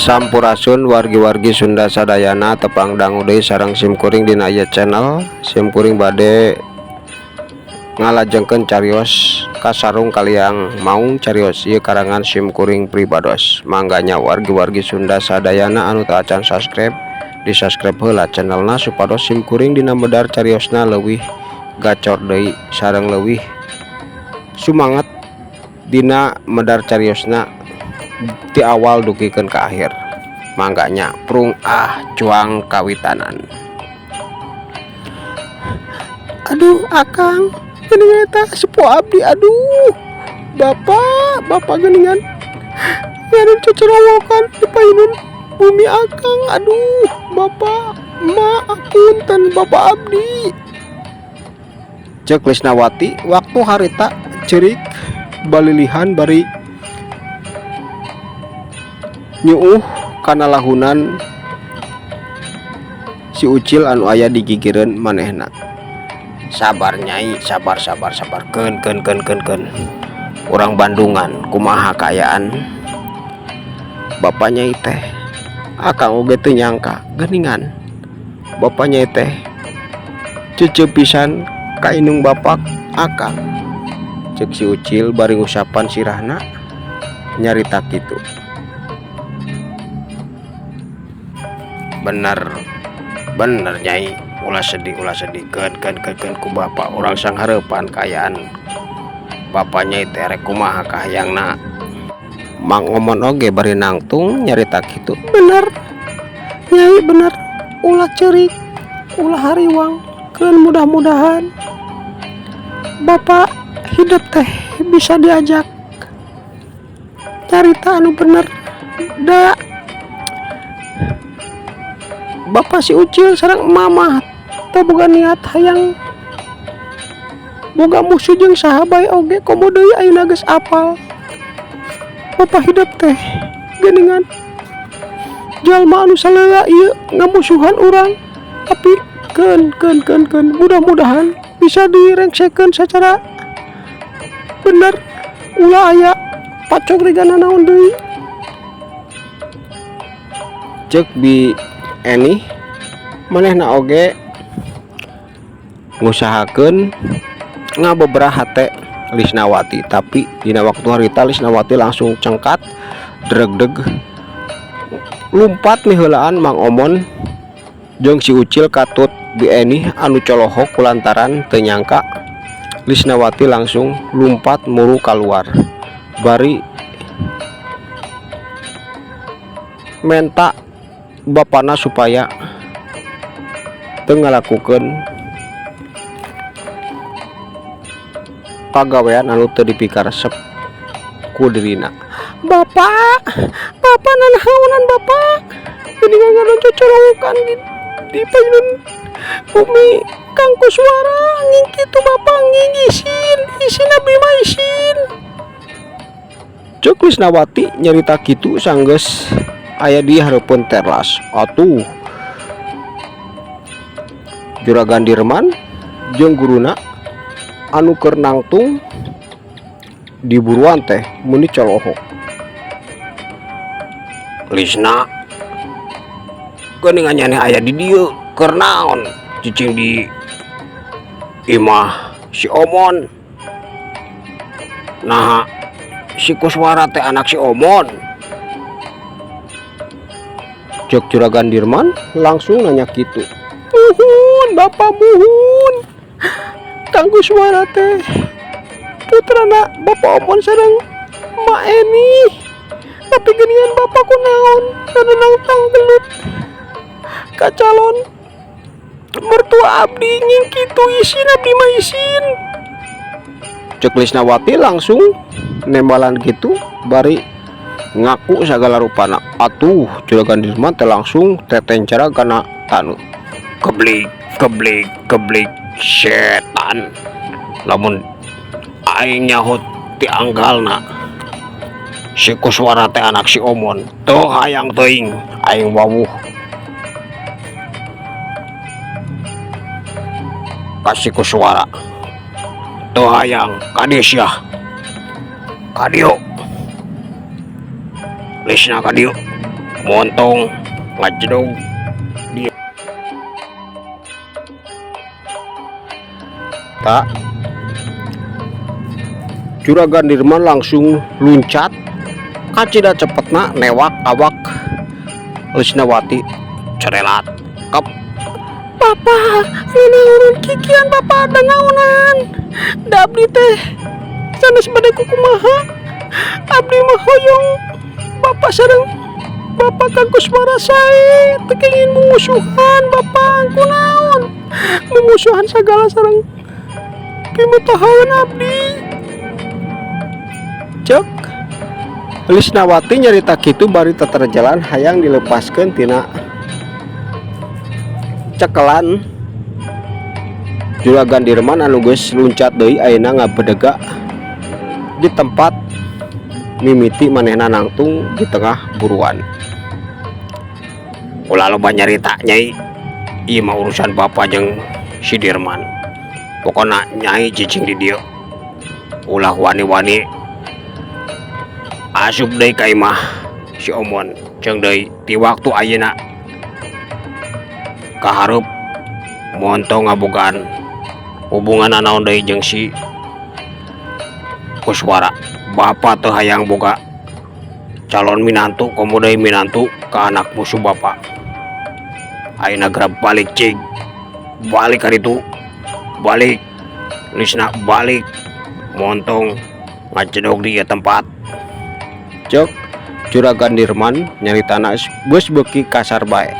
Sampurasun wargi-wargi Sunda sadayana tepang dangu deui sareng simkuring dina ieu channel. Simkuring bade ngalajengkeun carios kasarung kaliang maung carios ieu karangan simkuring pribados. Mangganya wargi-wargi Sunda sadayana anu teu acan subscribe di subscribe heula channelna supados simkuring dina medar cariosna leuwih gacor deui sareng leuwih sumangat dina medar cariosna ti awal dugikeun ka akhir. Mangganya prung ah cuang kawitanan. Aduh akang geuningan eta sepuh abdi, aduh bapak bapak geuningan ngarun cocorowokan di payunun bumi akang, aduh bapak emak apunten bapak abdi. Ceuk Lisnawati waktu harita ceurik balilihan bari nyuuh kana lahunan si Ucil anu aya di gigireun manehna. Sabar nyai, sabar sabar sabar, keun keun keun keun keun. Urang Bandungan kumaha kaayaan Bapak nyai teh? Akang oge teu nyangka geuningan Bapak nyai teh ceceu pisan ka indung bapak akang. Ceuk si Ucil bari ngusapan sirahna nyarita kitu. Bener bener nyai, ulah sedih ulah sedih, keun keun keun keun ku bapak urang sanghareupan kaayaan bapak nyai teh rek kumaha kahayangna. Mang Omon oge bari nangtung nyarita kitu. Bener nyai bener, ulah ceurik ulah hariwang, keun mudah-mudahan bapak hidup teh bisa diajak nyarita anu bener. Da bapak si Ucil sareng mama teu boga niat hayang boga musuh jeung saha bae oge, komo deui ayeuna geus apal bapak hidup teh geuningan jalma anu saleula ieu ngamusuhan urang, tapi keun keun keun keun mudah-mudahan bisa direngsekeun secara bener, ulah aya pacogrigan naon deui. Ceuk Bi Eni manehna oge ngusahakeun ngabeberah hate Lisnawati, tapi dina waktu harita Lisnawati langsung cengkat dregdeg lumpat miheulaan Mang Omon jeung si Ucil katut Bi Eni anu colohok kulantaran teu nyangka Lisnawati langsung lumpat muru kaluar bari menta bapana supaya teu ngalakukeun pagawean anu teu dipikaresep ku dirina. Bapak, bapak nanaonan bapak? Geuningan ngadon cocorowokan di payun bumi Kang Kuswara nging kitu bapak nging isin, isin abdi mah isin. Ceuk Lisnawati nyarita kitu sanggeus aya di hareupeun teras. Atuh Juragan Dirman jeung guruna anu keur nangtung di buruan teh meuni colohok. Lisna geuningan nyaneh aya di dieu keur naon cicing di imah si Omon. Nah si Kuswara teh anak si Omon. Ceuk Juragan Dirman langsung nanya kitu. Muhun bapak muhun, Kang Kuswara teh putrana bapak Omon sareng Ma Eni, tapi geuningan bapak kunaon anu nangtang gelut ka calon mertua abdi nging kitu, isin abdi mah isin. Ceuk Lisnawati langsung nembalan kitu bari ngaku sagala rupana. Atuh Juragan Dirman teh langsung tetencara kana tanu. Keblik keblik keblik setan, lamun aing nyaho ti anggalna si Kuswara teh anak si Omon teu hayang teuing aing wawuh ka si Kuswara, teu hayang ka dieu sia ka dieu Lisna ka dieu. Montong ngajedog di tak. Juragan Dirman langsung luncat kacida cepetna newak awak Lisnawati, cerelat kep. Bapak ini urun kikian, Bapak ada naonan da abdi teh sanes bade kukumaha, abdi mah hoyong Bapak sareng Bapak Kang Kuswara sae, teu kenging mumusuhan. Bapak kunaon mumusuhan sagala sareng pimutahaeun abdi? Cek Lisnawati nyarita kitu bari jalan hayang dilepaskeun tina cekelan Juragan Dirman anu geus luncat deui ayeuna ngabedega di tempat mimiti manehna nangtung di tengah buruan. Ulah loba nyarita, Nyai, ieu mah urusan Bapak jeung si Dirman. Pokona Nyai cicing di dieu, ulah wani-wani asup deui ka imah si Omon. Ceung deui, ti waktu ayeuna kahareup montong ngabogaan hubungan nanaon deui jeung si Kuswara. Bapak teu hayang boga calon minantu, komo deui minantu ka anak musuh Bapak. Ayeuna geura balik, cing balik ka ditu, balik Lisna, balik, montong ngajedog di ieu tempat. Cek Juragan Dirman nyaritana geus beuki kasar bae.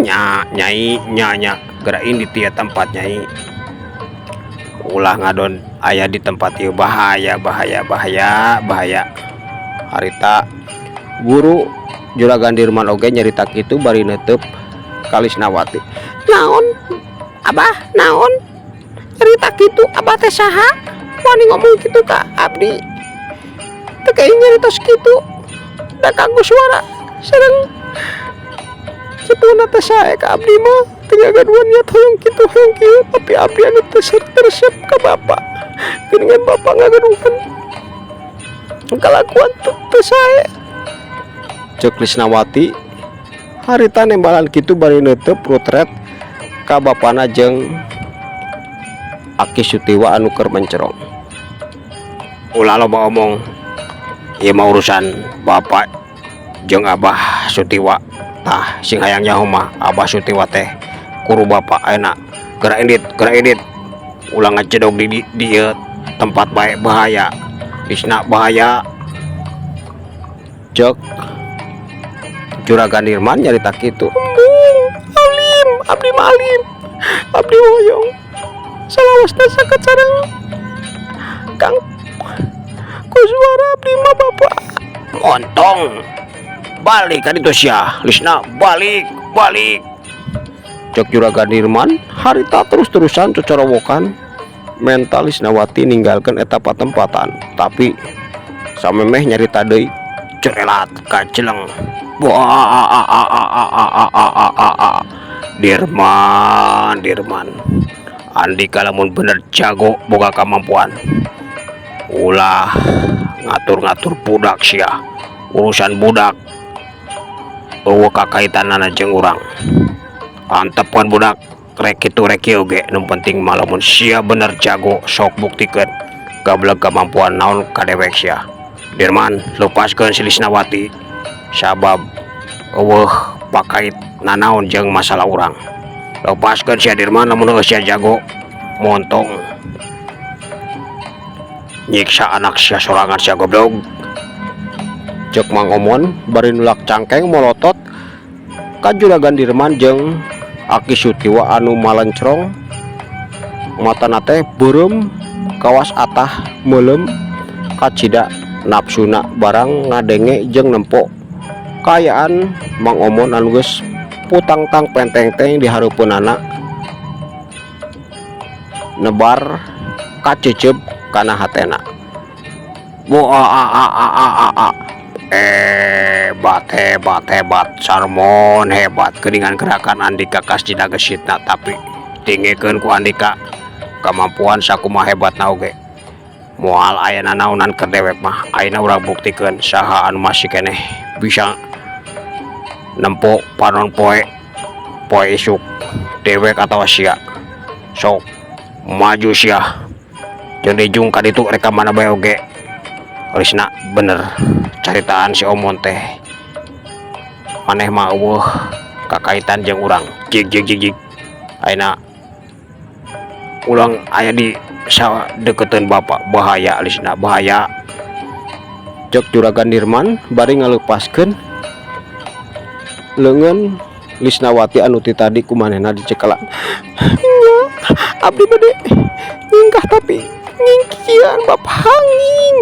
Nya, Nyai, nya nya, geura indit ti ieu tempat, Nyai. Ulah ngadon aya di tempat ieu, bahaya, bahaya, bahaya, bahaya. Harita guru Juragan Dirman oge nyarita kitu bari neuteub ka Lisnawati. Naon, Abah, naon nyarita kitu? Abah teh saha wani ngomong kitu ka abdi? Teu kenging nyaritos kitu da Kang Kuswara sareng sepuhna teh sae ka abdi mah, teu ngagaduhan niat hoyong kitu hoyong kieu, tapi abdi anu teu resep ka Bapak. Geuningan Bapak ngagaduhan kalakuan teu sae. Ceuk Lisnawati harita nembalan kitu bari neuteub rutret ka bapana jeung Aki Sutiwa anu keur mencerong. Ulah loba omong, ieu mah urusan Bapak jeung Abah Sutiwa. Tah, sing hayang nyaho mah Abah Sutiwa teh guru Bapak. Ayeuna geura indit, geura indit, ulah ngajedog di ieu tempat bae, bahaya Lisna, bahaya. Cek Juragan Dirman nyarita kitu. Embung, alim abdi mah, alim abdi, hoyong salawasna saket sareng Kang Kuswara abdi mah, Bapak. Montong balik ka ditu sia, Lisna, balik, balik. Cek Juragan Dirman harita terus-terusan cocorowokan menta Lisnawati ninggalkeun eta patempatan, tapi samemeh nyarita deui, cerelat kaceleng. Wah, Dirman, Dirman, Andika lamun bener jago boga kemampuan, ulah ngatur-ngatur budak sia. Urusan budak euweuh kakaitanana jeung urang. Antepkeun budak, rek kitu rek kieu ge. Nu penting mah lamun sia bener jago, sok buktikeun gablek kemampuan naon ka dewek sia. Dirman, lepaskeun si Lisnawati, sabab euweuh pakait nanaon jeung masalah urang. Lepaskeun sia, Dirman, lamun heueuh sia jago. Montong nyiksa anak sia sorangan sia, goblok. Cek Mang Omon bari nulak cangkeng molotot ka Juragan Dirman jeung Aki Sutiwa anu malencrong, matana teh beureum kawas atah meuleum kacida nafsuna barang ngadenge jeung nempo kaayaan Mang Omon anu geus putangtang pentengteng di hareupeunana, nebar kacecep kana hatena. Wah, hebat, hebat, hebat, Sarmon hebat. Geuningan gerakan Andika kasjida gesitna, tapi tingikeun ku Andika kemampuan sakumaha hebatna oge moal aya nanaonan keur dewek mah. Ayeuna urang buktikeun saha anu masih keneh bisa. Nempo panon poe poe isuk dewek atawa sia. Sok maju sia jeung dijung ka ditu rek ka mana bae oge. Risna bener caritaan si Omon teh. Maneh mah eueuh kakaitan jeung urang. Jig jig jig jig. Ayeuna urang aya di sadeukeuteun bapa, bahaya Lisna, bahaya. Cek Juragan Dirman bari ngaleupaskeun leungeun Lisnawati anu ti tadi ku manehna dicekela. Nya, abdi bade nyingkah tapi ngingkian bapa hanging.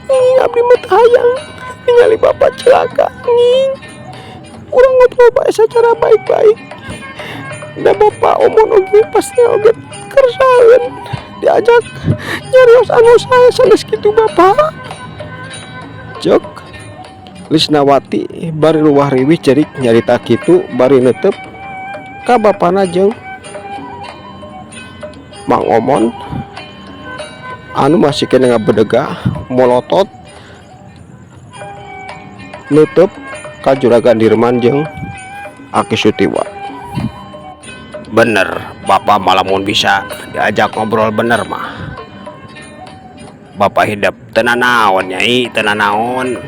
Nging abdi mah teu hayang ningali bapa celaka nging. Urang ngobrol bae secara baik-baik. Da bapa Omon oge pasti oge kersaeun diajak nyarios anu sae sanes kitu bapa. Cek Lisnawati bari ruwah riwih cerik nyarita kitu bari neuteup ka bapana jeung Mang Omon anu masih keneh ngabedega molotot neuteup ka Juragan Dirman jeung Aki Sutiwa. Bener, bapak mah lamun bisa diajak ngobrol bener mah. Bapak hidup teu nanaon nyai, teu nanaon.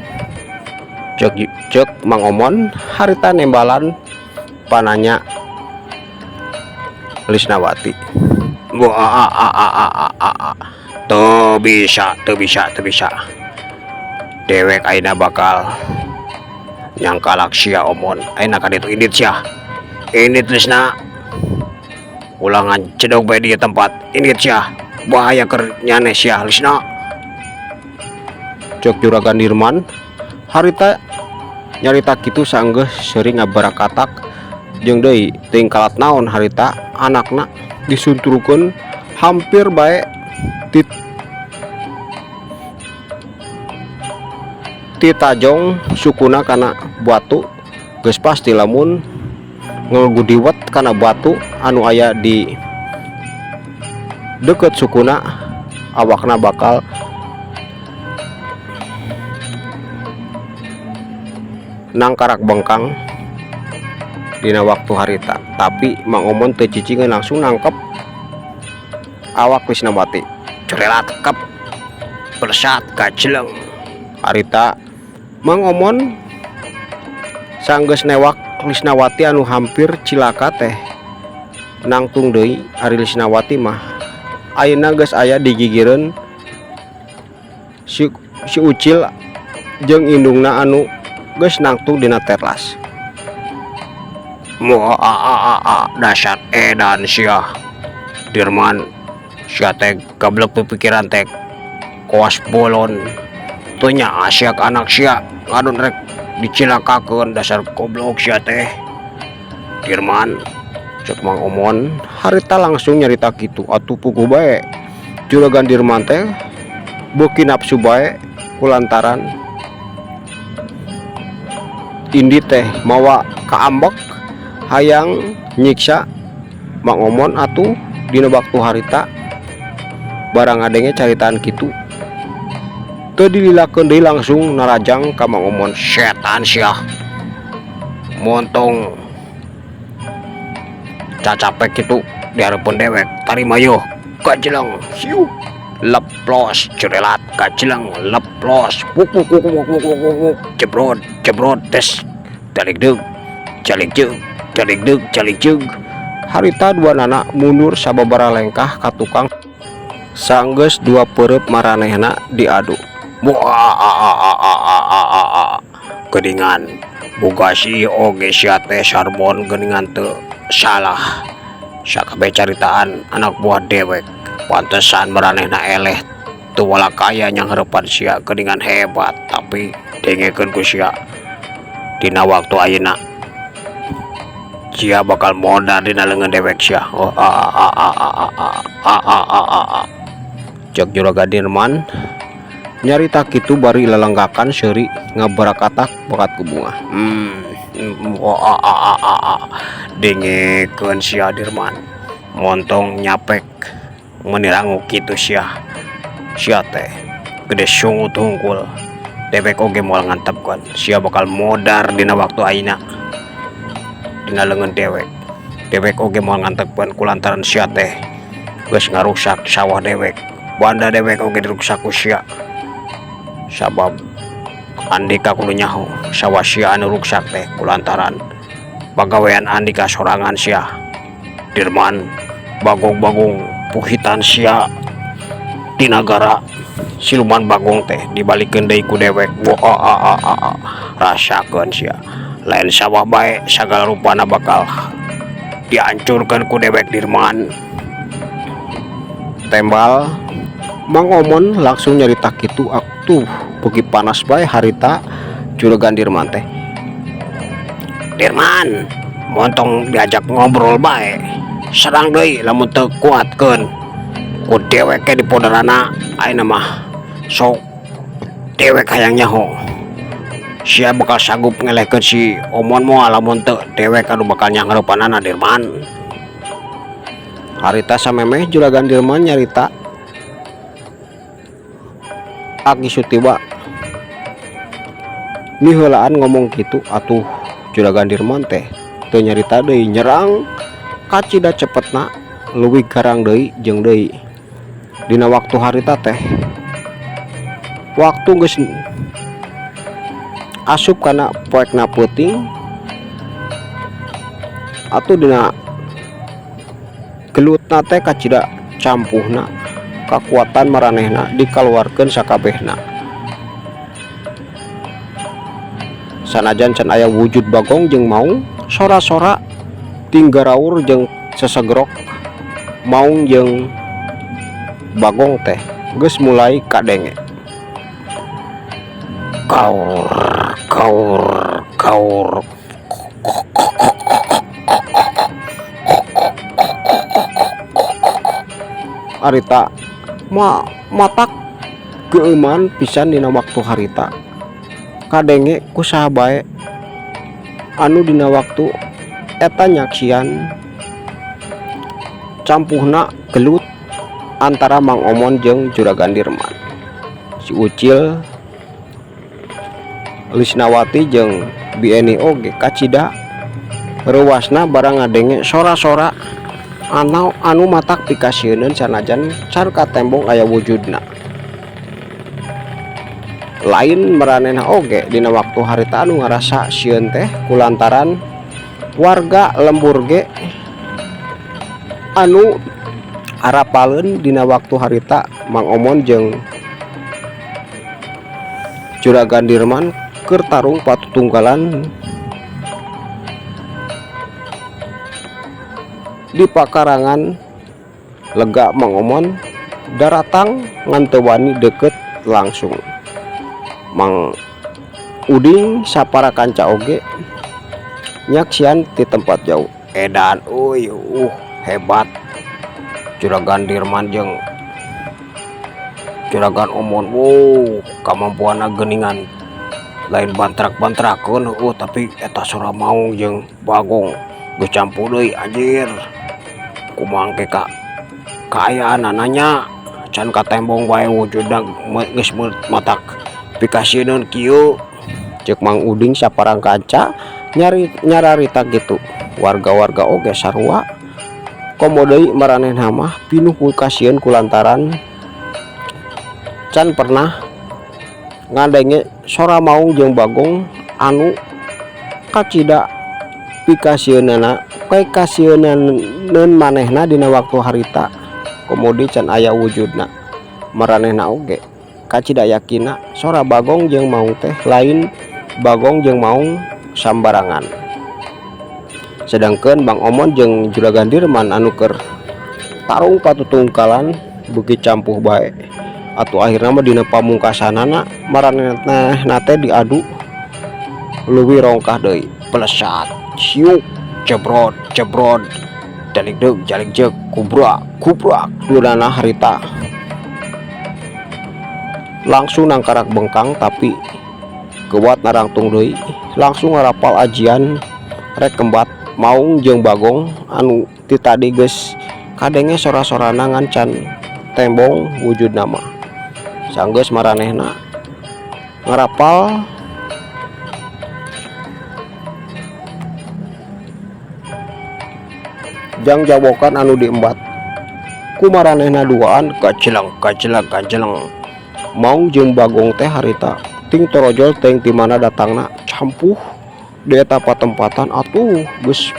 Cek cek Mang Omon harita nembalan pananya Lisnawati. Wah, a a a a a a. Teu bisa, teu bisa, teu bisa. Dewek ayeuna bakal nyangkalak sia Omon. Ayeuna ka ditu indit sia. Indit Lisna. Ulah ngajedog bae di tempat. Indit sia. Bahaya keur nyane sia Lisna. Cek Juragan Dirman harita nyarita kitu sanggeus seuri ngabarakatak jeung deui teuing kalat naon harita anakna disunturkeun hampir bae ti titajong sukuna kana batu. Geus pasti lamun ngegudiwet kana batu anu aya di deukeut sukuna awakna bakal nangkarak bengkang dina waktu harita. Tapi Mang Omon teu cicingeun langsung nangkep awak Lisnawati. Corelat kep bersat gajleng. Harita Mang Omon sanggeus newak Lisnawati anu hampir cilaka teh nangtung deui ari Lisnawati mah ayeuna geus aya di gigireun si, si Ucil jeung indungna anu geus nangtung dina teras. Mua a a a a dasar edan sia. Dirman sia teh gablek pipikiran teh koas bolon. Teu nyaah sia ka anak sia ngadon rek dicilakakeun, dasar goblok sia teh. Dirman, cek Mang Omon harita langsung nyarita kitu atuh puguh bae. Juragan Dirman teh beuki nafsu bae kulantaran indi teh mawa kaambek hayang nyiksa Mang Omon atuh dina waktu harita barang ngadenge caritaan kitu teu dililakeun deui langsung narajang ka Mang Omon. Setan sia, montong cacapek kitu di hareupeun dewek, tarima yeuh gajleng hiuh leplos cerelat gajleng leplos wuk wuk wuk wuk wuk wuk wuk jebrod jebrod tes jaligdeug jaligjeug jaligdeug jaligjeug. Harita dua nana mundur sababaraha lengkah ka tukang sanggeus dua peureub maranehna diadu. Wah, a a a a a a a a geuningan boga si oge sia teh Sarbon, geuningan teu salah sakabeh caritaan anak buah dewek. Pantesan maranehna eleh teu walakaya nyanghareupan sia, geuningan hebat. Tapi dengekeun ku sia, dina waktu ayeuna sia bakal modar dina leungeun dewek sia. Oh, a a a a a a a a a a a. Cek Juragan Dirman nyarita kitu bari lelenggakan seuri ngabarakatak bakat ku bunga. Oh, a a a a a. Dengekeun sia Dirman, montong nyapek meuni rangu kitu sia, sia teh gede sungut hungkul, dewek oge moal ngantepkeun sia bakal modar dina waktu ayeuna. Dina leungeun dewek. Dewek oge moal ngantepan kulantaran sia teh geus ngaruksak sawah dewek. Banda dewek oge diruksak ku sia. Sabab Andika kudu nyaho sawah sia anu ruksak teh kulantaran pagawean Andika sorangan sia. Dirman, Bagong-bagong puhitan sia di nagara siluman Bagong teh dibalikeun deui ku dewek. Wah, rasakeun sia. Lain sawah bae, sagala rupana bakal dihancurkan ku dewek, Dirman. Tembal Mang Omon langsung nyarita kitu. Atuh beuki panas bae harita Juragan Dirman teh. Dirman, montong diajak ngobrol bae. Serang deui lamun teu kuatkeun. Ku dewek ke dipodarana ayeuna mah. Sok dewek hayang nyaho. Sia bakal sanggup ngelehkeun si Omon moal lamun teu dewek anu bakal nyangreupanana, Dirman. Harita samemeh Juragan Dirman nyarita, Aki Sutiwa miheulaan ngomong kitu. Atuh Juragan Dirman teh teu nyarita deui, nyerang kacida cepetna, leuwih garang deui jeung deui. Dina waktu harita teh, waktu geus asup kana poekna peuting, atuh dina gelutna teh kacida campuhna, kakuatan maranehna dikaluarkeun sakabehna. Sanajan can aya wujud Bagong jeung Maung, sora-sora tinggaraur jeung sesegrok Maung jeung Bagong teh geus mulai kadenge. Kaur kaur kaur. Harita ma matak geueuman pisan dina waktu harita kadenge ku saha bae anu dina waktu eta nyaksian campuhna gelut antara Mang Omon jeung Juragan Dirman. Si Ucil, Lisnawati jeung Bi Eni oge kacida reuwasna barang ngadenge sora-sora anu matak pikasieuneun sanajan can katembong aya wujudna. Lain maranehna oge dina waktu harita anu ngarasa sieun teh kulantaran warga lembur ge anu arapaleun dina waktu harita Mang Omon jeung Juragan Dirman keur tarung patutunggalan di pakarangan lega Mang Omon daratang ngan teu wani deukeut langsung. Mang Uding sapara kanca oge nyaksian ti tempat jauh. Edan euy, hebat Juragan Dirman jeung Juragan Omon. Wow, kamampuanna geuningan lain bantrak-bantrakeun heueuh, tapi eta sora Maung jeung Bagong geus campuh deui, anjir. Kumaha engke ka kaayaanana nya, can katembong bae wujudna geus matak pikasieun kieu, ceuk Mang Uding saparang kanca nyari nyararita kitu. Warga-warga oge sarua, komo deui maranehna mah pinuh ku kasieun kulantaran can pernah ngadenge sora Maung jeung Bagong anu kacida pikasieunana pikasieuneun manehna dina waktu harita, komo deui can aya wujudna. Maranehna oge kacida yakinna sora Bagong jeung Maung teh lain Bagong jeung Maung sambarangan. Sedangkeun Mang Omon jeung Juragan Dirman anu keur tarung patutungkalan beuki campuh bae. Atuh akhirna mah dina pamungkasanana maranehna teh diadu leuwih rongkah deui. Pelesat, siuk, jebrot, jebrot, jaligdeug, jaligjeug, kubrak, kubrak. Duanana harita langsung nangkarak bengkang, tapi keuat narangtung deui, langsung ngarapal ajian rek kembat Maung jeung Bagong anu ti tadi geus kadenge sora-sorana ngan can tembong wujudna mah. Sanggeus maranehna ngarapal Jang jawokan anu diembat ku maranehna duaan kajeleng kajeleng kajeleng. Maung jeung Bagong teh harita ting torojol teuing ti mana datangna campuh di eta patempatan atuh geus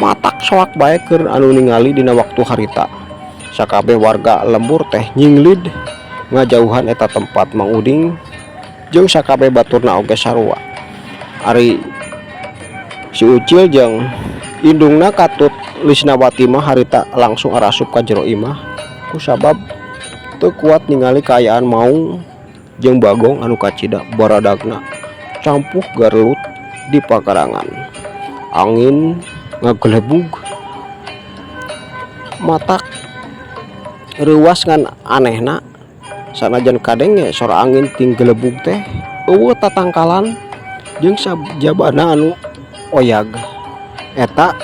matak soak bae keur anu ningali dina waktu harita. Sakabeh warga lembur teh nyinglid ngajauhan eta tempat. Mang Uding jeung sakabeh baturna oge sarua. Ari si Ucil jeung indungna Katut Lisnawati mah harita langsung arasup ka jero imah kusabab teu kuat ningali kaayaan Maung jeung Bagong anu kacida baradagna campuh garelut di pakarangan. Angin ngagelebug matak reuwas ngan anehna sanajan kadenge sora angin ting gelebug teh eueuh tatangkalan jeung sajabana anu oyag. Eta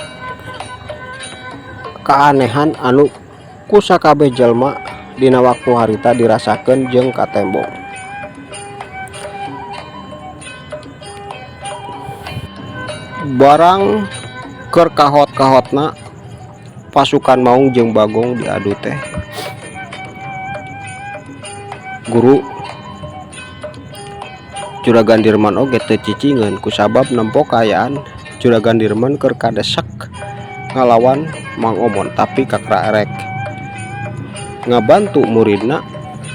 kaanehan anu ku sakabeh jalma dina waktu harita dirasakeun jeung katembong. Barang keur kahot-kahotna pasukan Maung jeung Bagong diadu teh guru Juragan Dirman oge teu cicingeun kusabab nempo kaayaan Juragan Dirman keur kadesek ngalawan Mang Omon tapi kakara erek ngabantu muridna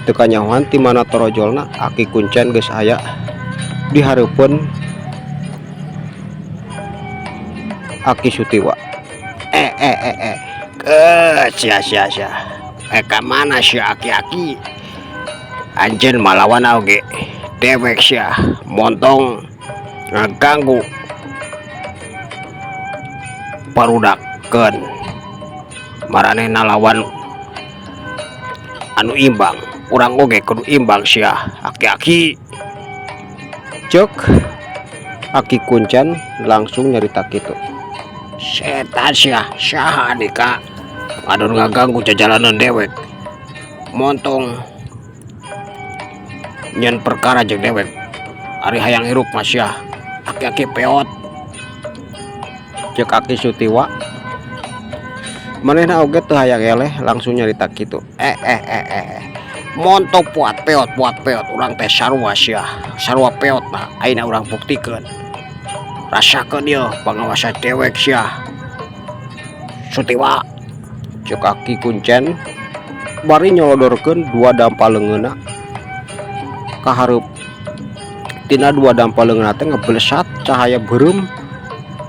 teu kanyahohan ti mana torojolna Aki Kuncen geus aya di hareupeun Aki Sutiwa. Eh eh eh eh ke sia sia sia eh ka mana sia aki-aki anjeun malawan oge dewek sia montong ngaganggu parudakeun maranehna lawan anu imbang urang oge kudu imbang sia aki-aki cek Aki Kuncen langsung nyarita kitu. Setan sia saha dika ngadon ngaganggu jajalanan dewek montong nyen perkara jeung dewek ari hayang hirup mah sia aki-aki peot cek Aki Sutiwa. Manehna oge teu hayang eleh langsung nyarita kitu. Eh eh eh eh montong puat peot puat peot urang teh sarua sia sarua peot nah ayeuna urang buktikeun rasakeun ieu pangawasa dewek sia Sutiwa cek Aki Kuncen bari nyolodorkeun dua dampa leungeunna ka hareup. Tina dua dampa leungeunna teh ngeblesat cahaya beureum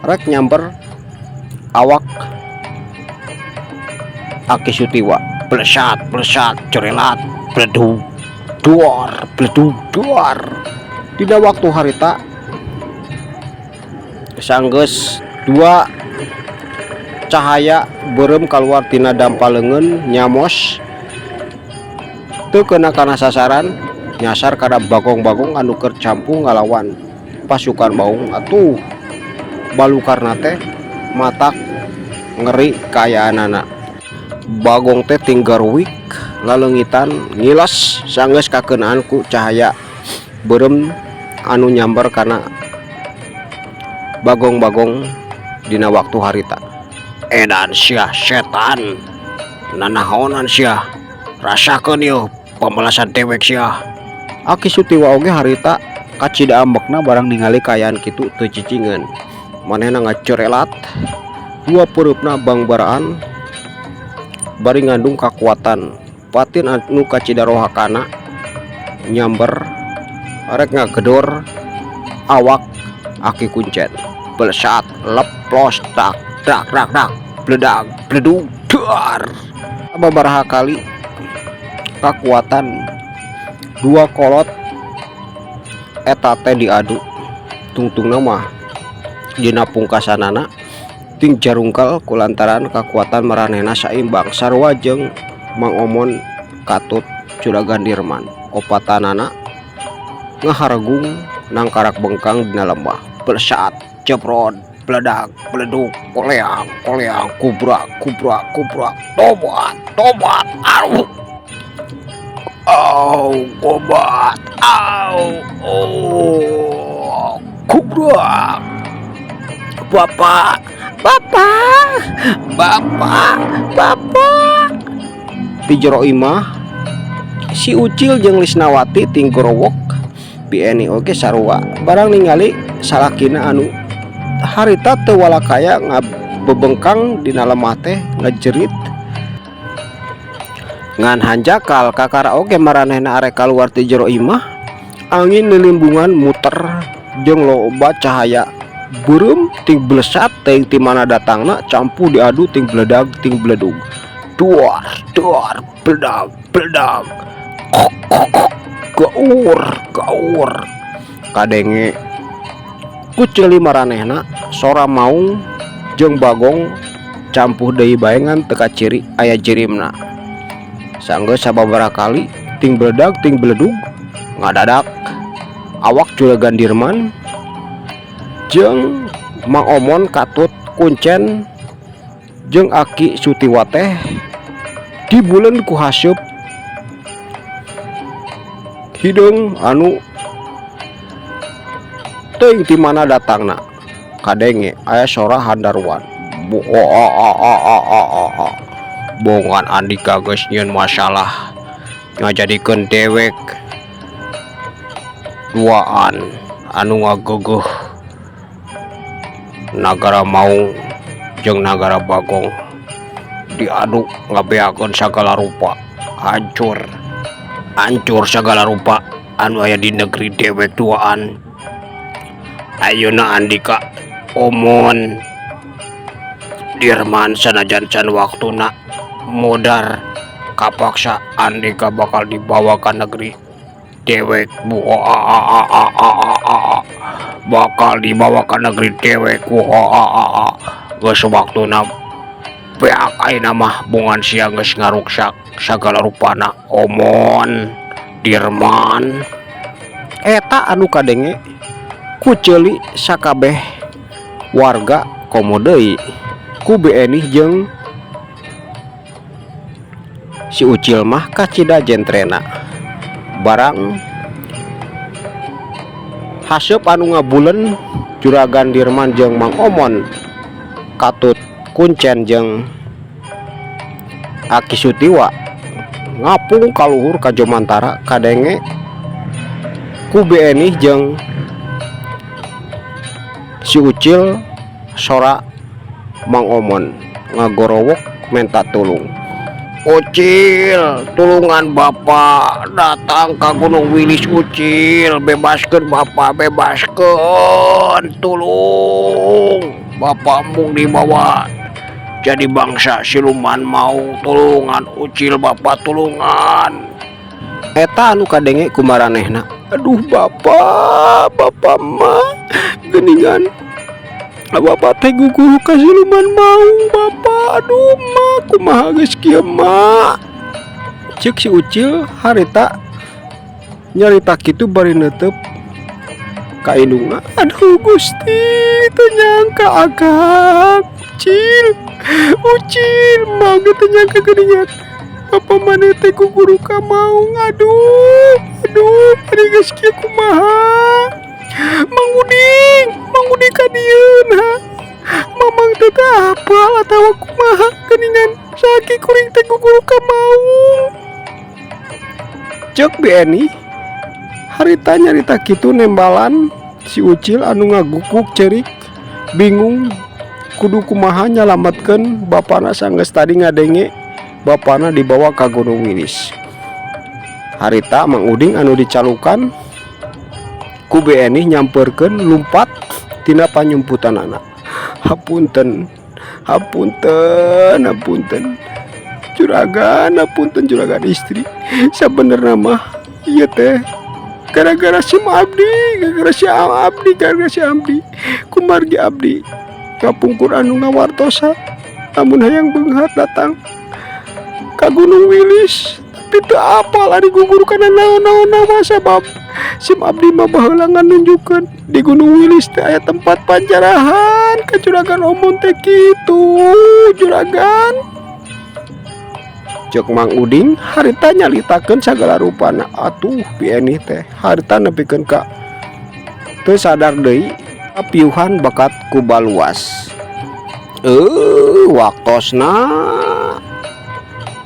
rek nyamber awak Aki Sutiwa. Blesat blesat corelat bledug duar bledug duar. Dina waktu harita sanggeus dua cahaya beureum kaluar tina dampa leungeun nyamos teu keuna kana sasaran nyasar kana bagong-bagong anu keur campuh ngalawan pasukan Maung. Atuh balukarna teh matak ngeri kaayaanana. Bagong teh tinggarwik laleungitan ngiles sanggeus kakeunaan ku cahaya beureum anu nyamber kana bagong-bagong dina waktu harita. Edan sia setan nanahonan sia rasakeun ieu pembalasan dewek sia. Aki Sutiwa oge harita kacida ambekna barang ningali kaayaan kitu teu cicingeun. Manehna ngacorelat dua peureupna bangbaraan bari ngandung kakuatan batin anu kacida rohakana nyamber rek ngagedor awak Aki Kuncen. Blesat leplos dak dak dak dak bledag bledug dar. Babaraha kali kakuatan dua kolot eta teh diadu tungtungna mah dina pungkasanana ting jarungkal kulantaran kakuatan maranehna saimbang sarua jeung Mang Omon katut Juragan Dirman. Opatanana ngahargung nangkarak bengkang dina lembah. Blesat jebrod bledag bledug koleang koleang kubrak kubrak kubrak tobat tobat aruh au gobat au oh kubrak bapak Bapak, bapak, bapak. Di jero imah si Ucil jeung Lisnawati ting gorowok. Bi Eni oge sarua barang ningali salakina anu harita teu walakaya ngabebengkang dina lemah teh ngajerit ngan hanjakal kakara oge maranehna arek kaluar ti jero imah. Angin lilimbungan muter jeung loba cahaya beureum ting blesat teuing ti mana datangna, campuh diadu ting bledag ting bledug, duar duar, bledag bledag, kok kok kok, gaur gaur, kadenge ku ceuli maranehna sora maung jeung bagong campuh deui bae ngan teu kaciri aya jirimna. Sanggeus sababaraha kali ting bledag ting beledug, ngadadak awak Juragan Dirman jeung Mang Omon katut kuncen jeung Aki Sutiwa teh dibulen ku haseup hideung anu teuing ti mana datangna. Kadenge aya sora handaruan, "Bongan andika geus nyieun masalah ngajadikeun dewek duaan anu ngageugeuh nagara Maung jeung nagara Bagong, diadu ngabeakeun sagala rupa, hancur hancur sagala rupa anu aya di negeri dewek duaan. Ayeuna andika Omon Dirman sanajan can waktuna modar, kapaksa andika bakal dibawa ka negeri dewek, bakal dibawa ka negeri dewek. Geus waktuna beak ayeuna mah, bongan sia geus ngaruksak sagala rupana, Omon Dirman." Eta anu kadenge ku ceuli sakabeh warga, komo deui ku Bi Enih jeung si Ucil mah kacida jentrena barang haseup anu ngabulen Juragan Dirman jeung Mang Omon katut kuncen jeung Aki Sutiwa ngapung ka luhur ka jomantara. Kadenge ku Bi Enih jeung si Ucil sora Mang Omon ngagorowok menta tulung, "Ucil, tulungan bapak, datang ka Gunung Wilis. Ucil, bebaskeun bapak, bebaskeun, tulung bapak, embung dibawa jadi bangsa siluman maung. Tulungan, Ucil, bapak tulungan." Eta anu kadenge ku maranehna. "Aduh, bapak, bapak mah geuningan bapak teh guguh ka siluman maung, bapak. Aduh, mah, kumaha geus kieu, mah?" Ceuk si Ucil harita nyarita kitu bari neuteup ka indungna. "Aduh Gusti, teu nyangka akang. Ucil, Ucil, mah ge teu nyangka geuningan bapak maneh teh guguru ka maung. Aduh, aduh, ari geus kieu kumaha? Mang Uding, Mang Uding ka dieu nah. Mamang teh teu apal atawa kumaha geuningan salaki kuring teh guguru ka maung?" Ceuk Bi Eni harita nyarita kitu nembalan si Ucil anu ngagukuk ceurik, bingung kudu kumaha nyalametkeun bapana sanggeus tadi ngadenge bapana dibawa ka Gunung Wilis. Harita Mang Uding anu dicalukan ku Bi Eni nyamperkeun lumpat tina panyumputanana. "Hapunten, hapunten, hapunten, juragan, hapunten, juragan istri. Sabenerna mah ieu teh gara-gara si abdi, gara-gara si abdi, gara-gara si abdi. Kumargi abdi kapungkur anu ngawartosan lamun hayang beunghar datang ka Gunung Wilis, tapi teu apal ari gugur kana naon-naon mah, sabab sim abdi mah baheula nunjukkeun di Gunung Wilis teh aya tempat panjarahan ka juragan Omon teh kitu, juragan." Ceuk Mang Uding harita nyaritakeun sagala rupana. Atuh Bi Eni teh harita nepikeun ka teu sadar deui, kapiuhan bakat ku baluas. Waktosna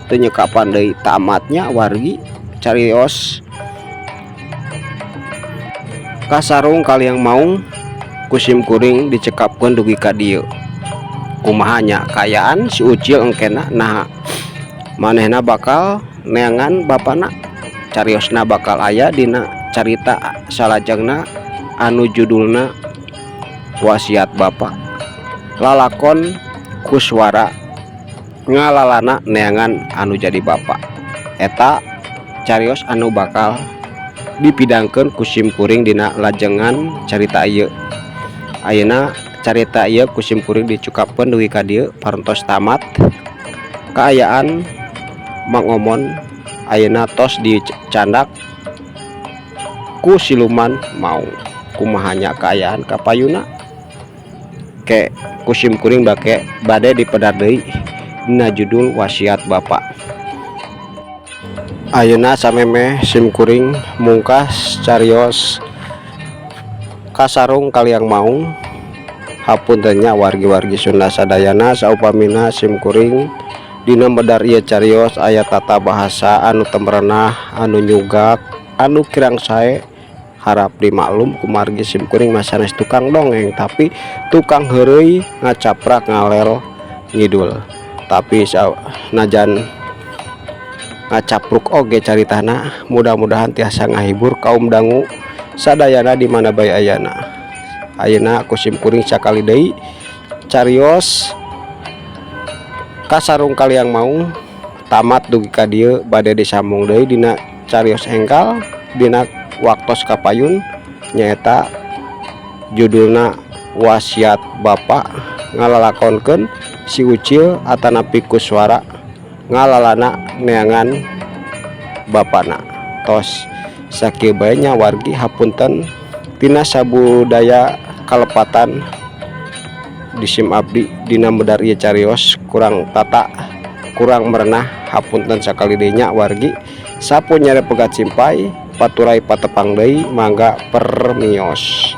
teu kapan deui tamatnya wargi carios Kasarung Kaliang Maung ku sim kuring dicekapkeun dugi ka dieu. Kumaha nya kaayaan si Ucil engkena? Nah, manehna bakal neangan bapana? Cariosna bakal aya dina carita salajengna anu judulna Wasiat Bapak, lalakon Kuswara ngalalana neangan anu jadi bapak. Eta carios anu bakal dipidangkeun ku sim kuring dina lajengan carita ieu. Ayeuna carita ieu ku sim kuring dicekapkeun dugi ka dieu, parantos tamat. Kaayaan Mang Omon ayeuna tos dicandak ku siluman maung. Kumaha nya kaayaan kapayuna ke ku sim kuring bake bade dipedar deui dina judul Wasiat Bapak. Ayeuna samemeh sim kuring mungkas carios Kasarung Kaliang Maung, hapunten nya wargi-wargi Sunda sadayana, saupamina sim kuring dina medar ieu carios aya tata bahasa anu teu merenah, anu nyugak, anu kirang sae, harap dimaklum kumargi sim kuring mah sanes tukang dongeng, tapi tukang heureuy ngacaprak ngalor ngidul. Tapi najan ngacapruk oge caritana, mudah-mudahan tiasa ngahibur kaum dangu sadayana di mana bae ayana. Ayeuna ku sim kuring sakali deui carios Kasarung Kaliang Maung tamat dugi ka dieu, bade disambung deui dina carios enggal dina waktos kapayun, nyaeta judulna Wasiat Bapak, ngalalakonkeun si Ucil atanapi Kuswara ngalalana neangan bapana. Tos sakieu bae nya wargi, hapunten tina sabudaya kalepatan di sim abdi dina medar ieu carios kurang tata, kurang merenah, hapunten sakali deui nya wargi. Sampun nyere pegat simpay paturay patepang deui, mangga permios.